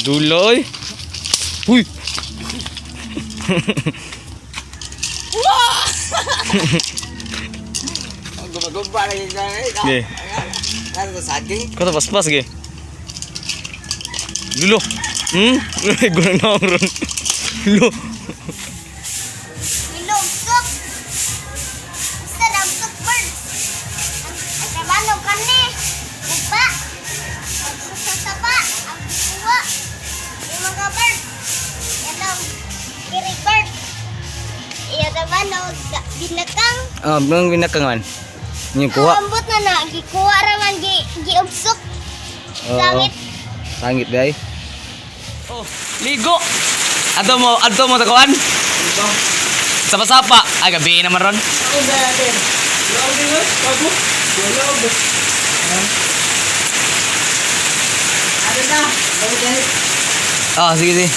Duloy. Uy. Gumagumpa na yun. Ge. Ano saging? Kau paspas ge. Dulo. Gurang na ron. Dulo. Nilugsok. Isa lang sok bird. Ang trabaho kani. Upa. Ang sasaba. Ang kuha. Yung mga bird. Yan ang kiri bird. Iya trabaho. Binakang. Ah, nang binakangan. Yung kuha. Ambot na na. Gikuha raman. Giubsok. Sangit. Sangit day. Oh, ligo. Adto mo takuan. Sapa-sapa. Ay, gabi naman ron. Ah, sige, sige.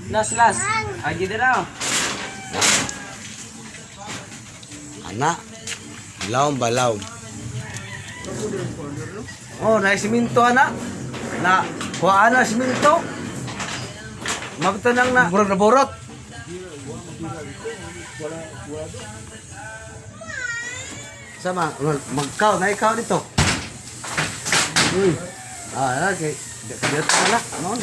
Las, las. Agi din na. Ana, lawom ba lawom? Oh, na siminto ana. Na kuha na siminto. Mabta nang na. Murag na borot. Sama, magkaw na ikaw dito. Ah, okay. Dito na noon.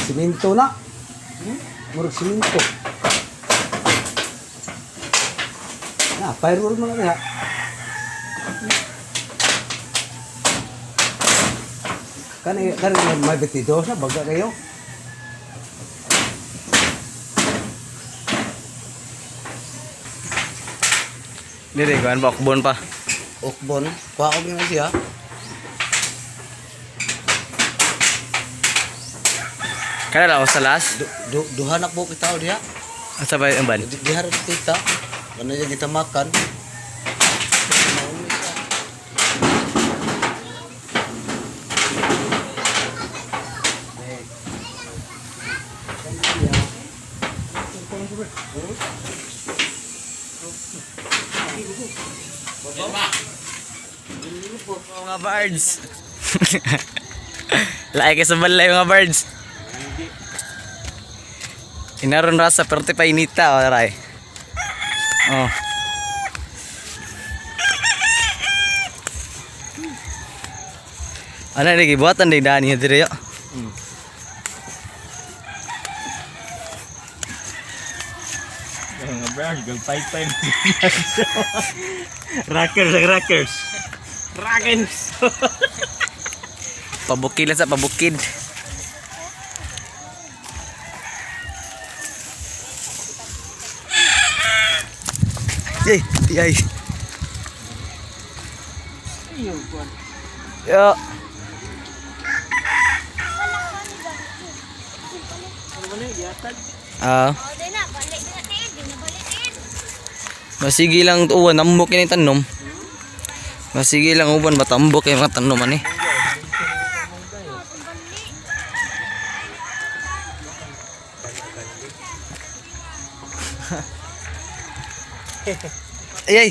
Siminto na. Murag siminto. Na, firewall mo na diha. Kani kani may 22 na baga kayo. Dire, kuan pa, okbon pa. Okbon, kuha na siya. Kada lang sa las. Du, du, duha na po kita diha. Asa ba ang ban? Diha ra kita. Kana niya kita makan. Mga birds. Lahi kay sa balay mga birds. Inaron ra sa perte pa inita o aray. Oh. Ano ni gibuhatan di dani diri yo. Mga brown, pay Rockers, rockers. Rockers. Pabukid lang sa pabukid. Yay, yay. Yo. Ah, Oh, di na. Balik na din. Di na balik din. masigi lang uwan tambok ini tanom. Masigi lang uwan matambok yung mga tanom ani. Ay, ay.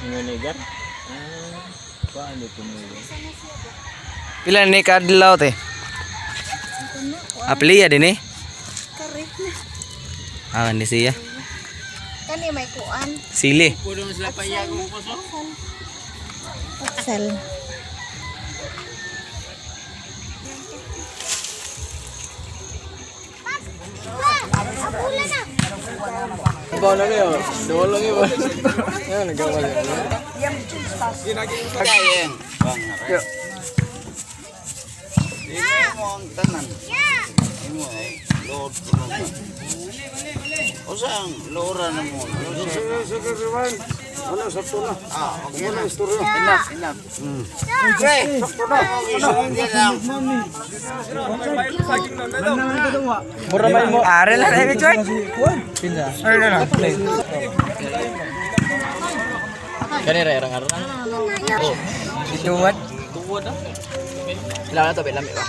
Nga negar? Ah, paano tumulo? Pila ni kadlaw te? Apliya din eh. Kare na. Ah, ni siya. Kani may kuan. Sili. Paksal. Abula na. Imo ang tanan. Ya. Imo ay. Load. Usa ang lora na mo. Sige, rewind. Ano, sakto na. Ah, okay Wala na. istorya. Enough, enough. Pre, Sakto na. hindi lang. Mura may mo. Are lang na Richard. Are lang. Kanira erang arang. Ituwad. Tuwad ah. Kailangan to, lami ba?